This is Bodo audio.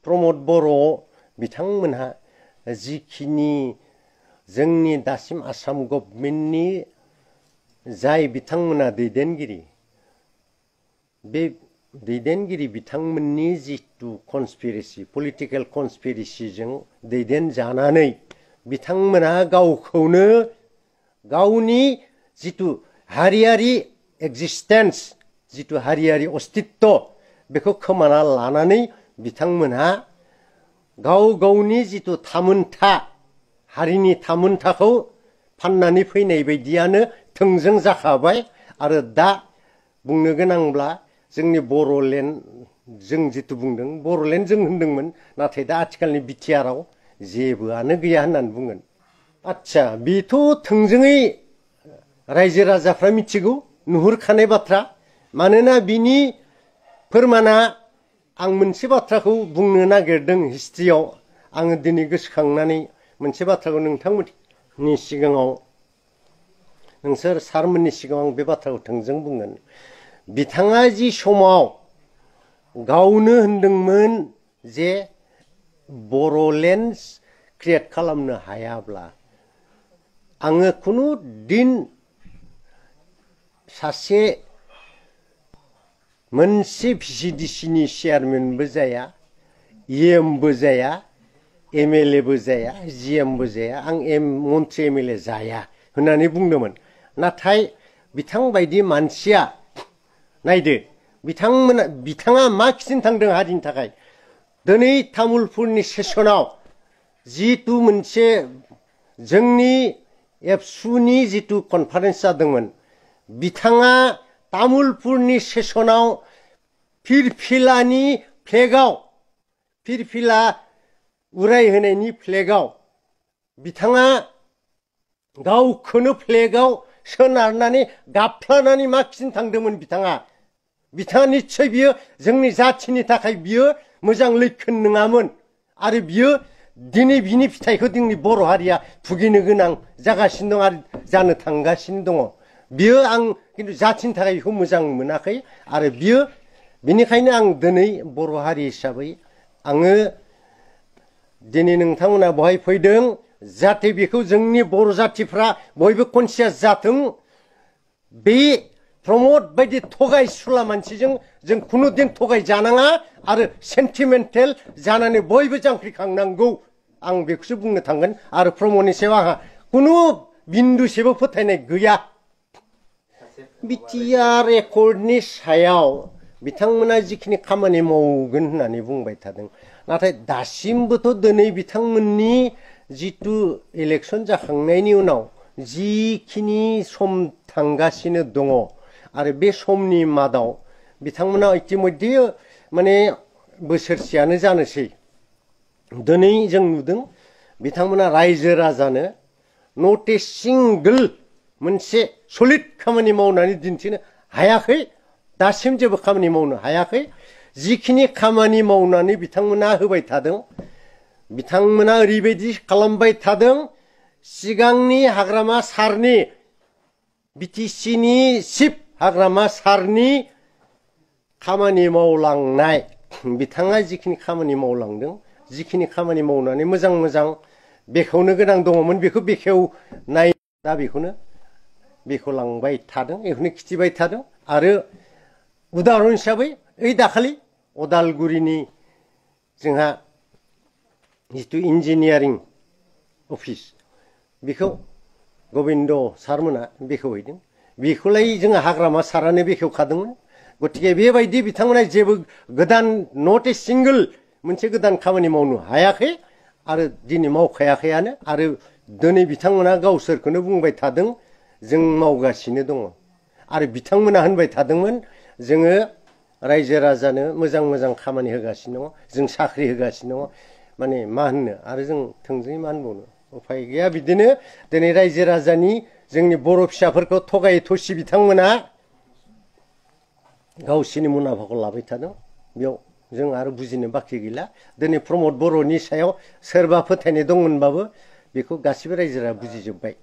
प्रमद बर' बिथांमोनहा जिखिनि जोंनि दासिम आसाम गभर्नमेन्टनि जाय बिथांमोना दैदेनगिरि बे दैदेनगिरि बिथांमोननि जितु कनस्पिरेसि पलिटिकेल कनस्पिरेसिजों दैदेनजानानै बिथांमोना गावखौनो गावनि जितु हारियारि एक्जिस्टेन्स जितु हारियारि अस्तित्व बेखौ खोमाना लानानै बिथांमोनहा गाव गावनि जितु थामोनथा हारिनि थामोनथाखौ फाननानै फैनाय बायदियानो थोंजों जाखाबाय आरो दा बुंनो गोनांब्ला जोंनि बर'लेण्ड जों जितु बुंदों बर'लेण्ड जों होनदोंमोन नाथाय दा आथिखालनि बिटिआरआव जेबोआनो गैया होननानै बुंगोन आच्छा बेथ' थोंजोङै रायजो राजाफ्रा मिथिगौ नुहुरखानाय बाथ्रा मानोना बिनि फोरमाना आं मोनसे बाथ्राखौ बुंनो नागिरदों हिस्ट्रियाव आङो दिनै गोसोखांनानै मोनसे बाथ्राखौ नोंथांमोननि सिगाङाव नोंसोर सारमोननि सिगाङाव आं बे बाथ्राखौ थोंजों बुंगोन बिथाङा जि समाव गावनो होनदोंमोन जे बर'लेण्ड क्रिएट खालामनो हायाब्ला आङो खुनु दिन सासे मोनसे भिसिडिसिनि चेयारमेनबो जाया इएमबो जाया एमएलएबो जाया जिएमबो जाया आं मन्त्रि एमएलए जाया होननानै बुंदोंमोन नाथाय बिथां बायदि मानसिया नायदो बिथाङा मा खिथिनो थांदों हारिनि थाखाय दिनै तामुलपुरनि सेसनाव जितु मोनसे जोंनि एबसुनि जितु कनफारेन्स जादोंमोन बिथाङा तामुलपुरनि सेसनाव फिरफिलानि फ्लेगाव फिरफिला उरायहोनायनि फ्लेगाव बिथाङा गावखौनो फ्लेगाव सोनारनानै गाबफ्लानानै मा खिथिनो थांदोंमोन बिथाङा निस्सय बियो जोंनि जाथिनि थाखाय बियो मोजां लैखोन नङामोन आरो बियो दिनै बिनि फिथाइखौ जोंनि बर' हारिया भुगिनो गोनां जागासिनो दं आरो जानो थांगासिनो दङ बियो आं खिन्थु जाथिनि थाखाय बेखौ मोजां मोनाखै आरो बियो बेनिखायनो आं दिनै बर' हारि हिसाबै आङो दिनै नोंथांमोना बहाय फैदों जाहाथे बेखौ जोंनि बर' जाथिफ्रा बयबो कनसियास जाथों बे प्रमद बायदि थगायसुला मानसिजों जों खुनु दिन थगाय जानाङा आरो सेन्टिमेन्टेल जानानै बयबो जांख्रिखांनांगौ आं बेखौसो बुंनो थांगोन आरो प्रमदनि सायाव आंहा खुनु बिन्दुसेबो फोथायनाय गैया बिटिआर एकर्डनि सायाव बिथांमोना जिखिनि खामानि मावगोन होननानै बुंबाय थादों नाथाय दासिमबोथ' दिनै बिथांमोननि जितु इलेक्सन जाखांनायनि उनाव जिखिनि सम थांगासिनो दङ आरो बे समनि मादाव बिथांमोना इतिमध्ये माने बोसोरसेयानो जानोसै दिनै जों नुदों बिथांमोना रायजो राजानो नट ए सिंगोल मोनसे सलिड खामानि मावनानै दिन्थिनो हायाखै दासिम जेबो खामानि मावनो हायाखै जिखिनि खामानि मावनानै बिथांमोना होबाय थादों बिथांमोना ओरैबायदि खालामबाय थादों सिगांनि हाग्रामा सारनि बिटिसिनि चिफ हाग्रामा सारनि खामानि मावलांनाय बिथाङा जिखिनि खामानि मावलांदों जिखिनि खामानि मावनानै मोजां मोजां बेखेवनो गोनां दङमोन बेखौ बेखेवनाय दा बेखौनो बेखेवलांबाय थादों बेखौनो खिथिबाय थादों आरो उदाहरन हिसाबै ओइ दाखालि अदालगुरिनि जोंहा जितु इन्जिनियारिं अफिस बेखौ गबिन्द सारमोना बेखेवहैदों बेखौलाय जोङो हाग्रामा सारानो बेखेवखादोंमोन गतिके बेबायदि बिथांमोना जेबो गोदान नट ए सिंगोल मोनसे गोदान खामानि मावनो हायाखै आरो दिनै मावखायाखैयानो आरो दिनै बिथांमोना गावसोरखौनो बुंबाय थादों जों मावगासिनो दङ आरो बिथांमोना होनबाय थादोंमोन जोङो रायजो राजानो मोजां मोजां खामानि होगासिनो दङ जों साख्रि होगासिनो दङ माने मा होननो आरो जों थोंजोङै मा होनबावनो उफाय गैया बिदिनो दिनै रायजो राजानि जोंनि बर' फिसाफोरखौ थगायै थसि बिथांमोना गावसिनि मुलाम्फाखौ लाबाय थादों बेयाव जों आरो बुजिनो बाखि गैला दिनै प्रमद बर'नि सायाव सोरबा फोथायनाय दंमोनबाबो बेखौ गासिबो रायजोआ बुजिजोब्बाय